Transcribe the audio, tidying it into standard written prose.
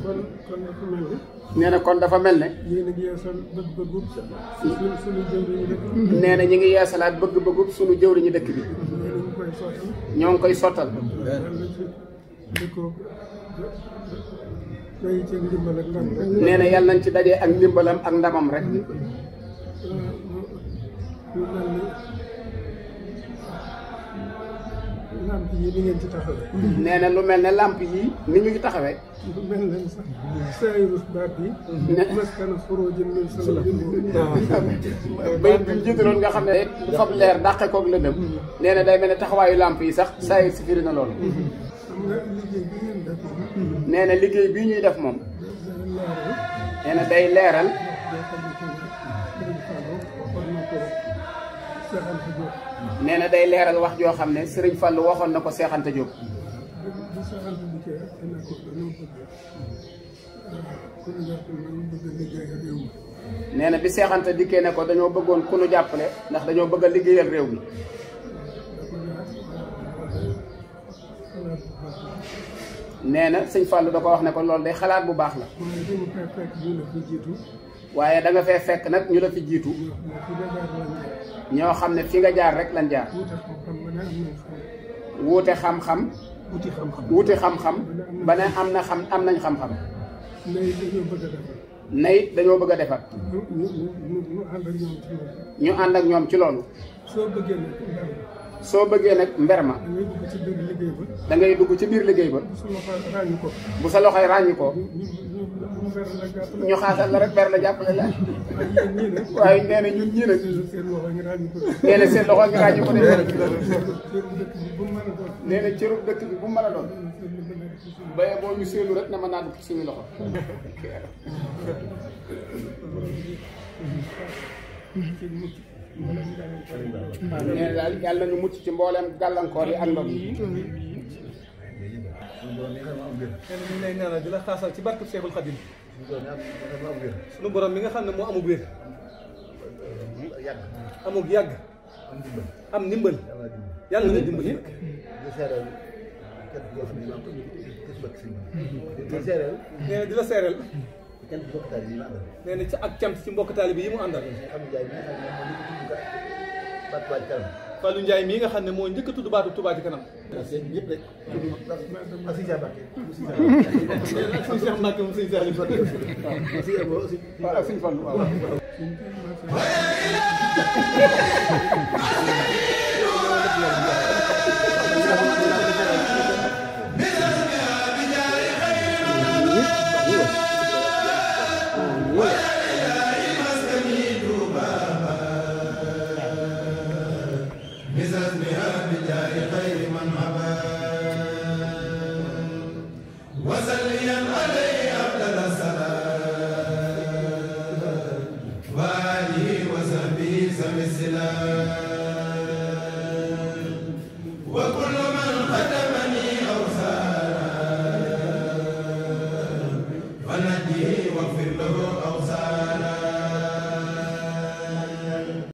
kon dafa mel ne. nee na kon dafa mel ne. yéen a ngi yeesal bëgg-bëggub suñu jëwriñu dëkk bi. nee na ñu ngi yeesalaat bëgg-bëggub suñu jëwriñu dëkk bi. ñoo ngi koy sottal. nee na yàlla nañ ci dajee ak ndimbalam ak ndamam rek. lamp yi ni ngeen ci taxawee. nee na lu mel ne lamp yi ni ñu ngi taxawee. lu mel ne sax sayrus baat bi. maskana xurujin min salabin. bay bi ñu jiitaloon nga xam ne du fab leer dàqe koog lëndëm. nee na day mel ne taxawaayu lamp yi sax sayir si firi na loolu. xam nga liggéey bi ngeen def moom. nee na liggéey bii ñuy def moom. nee na day leeral. nee na day leeral wax joo xam ne Serigne Fallou waxoon na ko Cheikh Anta Diop. nee na bi Cheikh Anta dikkee ne ko dañoo bëggoon ku nu jàppale ndax dañoo bëgg a liggéeyal réew mi. nee na sëñ Fallou da ko wax ne ko loolu day xalaat bu baax la. waaye da nga fee fekk nag ñu la fi jiitu. ñoo xam ne fi nga jaar rek lan jaar. wuute xam-xam. wuti xam-xam. ba ne am nañ xam-xam. nay dañoo bëgg a defar. ñu ànd ak ñoom ci loolu. soo bëggee nag mber ma. da ngay dugg ci biir liggéey ba. bu sa loxoy ràññi ko. ñu xaasal la rek ber la jàppale la. waaye nee na ñun ñii nag. nee na seen loxo ngi ràññi ko de. nee na cëru dëkk bi bu mu mën a doon. baye boo ñu seelu rek na mën naa dugg ci suñu loxo. nee na daal yàlla nañu mucc ci mbooleem gàllankoor yi ak ndog yi. ñu lay ñaanal di la xaasal ci barke Seexul Xadim. sunu borom mi nga xam ne moo amug wér. amug yàgg. am ndimbal. yàlla nga dimbali. nee na di la seereel. nee na ci ak cant ci mbokk taalibe yi mu àndal. Fallou Ndiaye mii nga xam ne moo njëkk a tudd baatu Touba ci kanam. ñëpp rek. ak si Cheikh Mbacke moom sëñ Cheikh waaw ak sëñ Fallou waaw. وسليا عليه أفضل الصلاة وآله وصحبه سم السلام